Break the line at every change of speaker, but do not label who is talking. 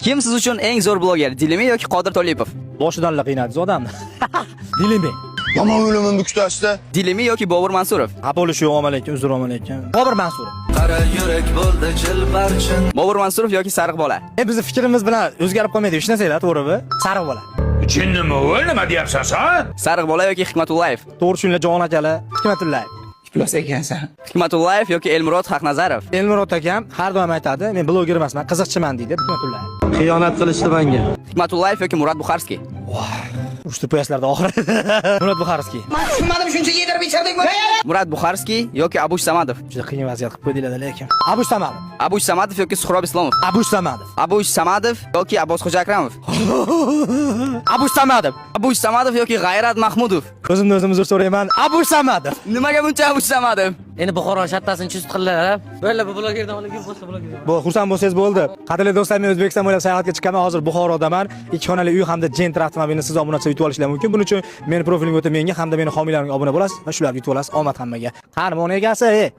Kim siz uchun eng zo'r bloger? Dilimi yoki Qodir Tolipov?
Boshidan qiynadingiz odamni. Dilimi.
Yomon o'limimni kutasizda.
Dilimi yoki Bobur Mansurov?
Xafa bo'lish yo'q, lekin uzr, lekin. Bobur Mansurov.
Bobur Mansurov yoki Sariq bola?
Bizni fikrimiz bilan o'zgarib qolmaydi hech narsalar, to'g'rimi? Sariq bola.
Jinnimi u? Nima deyapsan sen?
Sariq bola yoki Hikmatullayev?
To'g'ri tushunlar, jon akalar. Hikmatullayev.
Iflos ekansan.
Hikmatullayev yoki Elmurod Haqnazarov?
Elmurod akam har doim aytadi, men bloger emasman, qiziqchiman deydi. Hikmatullayev.
Xiyonat qilishdi menga.
Hikmatullayev yoki Murad Buxarskiy?
Uchta poyaslarda oxiri. Murad Buxarskiy.
Murad Buxarskiy yoki Abush Samadov?
Juda qiyin vaziyat qilib qo'ydinglar lekin. Abush Samadov.
Abush Samadov yoki Suhrob Islomov?
Abush Samadov.
Abush Samadov yoki Abbosxo'ja Akramov?
Abush Samadov.
Abush Samadov yoki G'ayrat Mahmudov?
O'zimni o'zim uzr so'rayman. Abush Samadov.
Nimaga buncha Abush Samadov?
Endi Buxoro shattasini chust qildilar. Bo'ldi, bu blogerdan olib bo'lsa blogerdan.
Bu xursand bo'lsangiz bo'ldi. Qadrli do'stlar, men O'zbekiston bo'ylab sayohatga chiqqanman. Hozir Buxorodaman. Ikki xonali uy hamda Gentra avtomobilini siz obunachi yutib olishingiz mumkin. Buning uchun meni profilimga o'tib, menga hamda meni homiylarimga obuna bo'lasiz va shularni yutib olasiz. Omad hammaga. Qani, egasi, ey.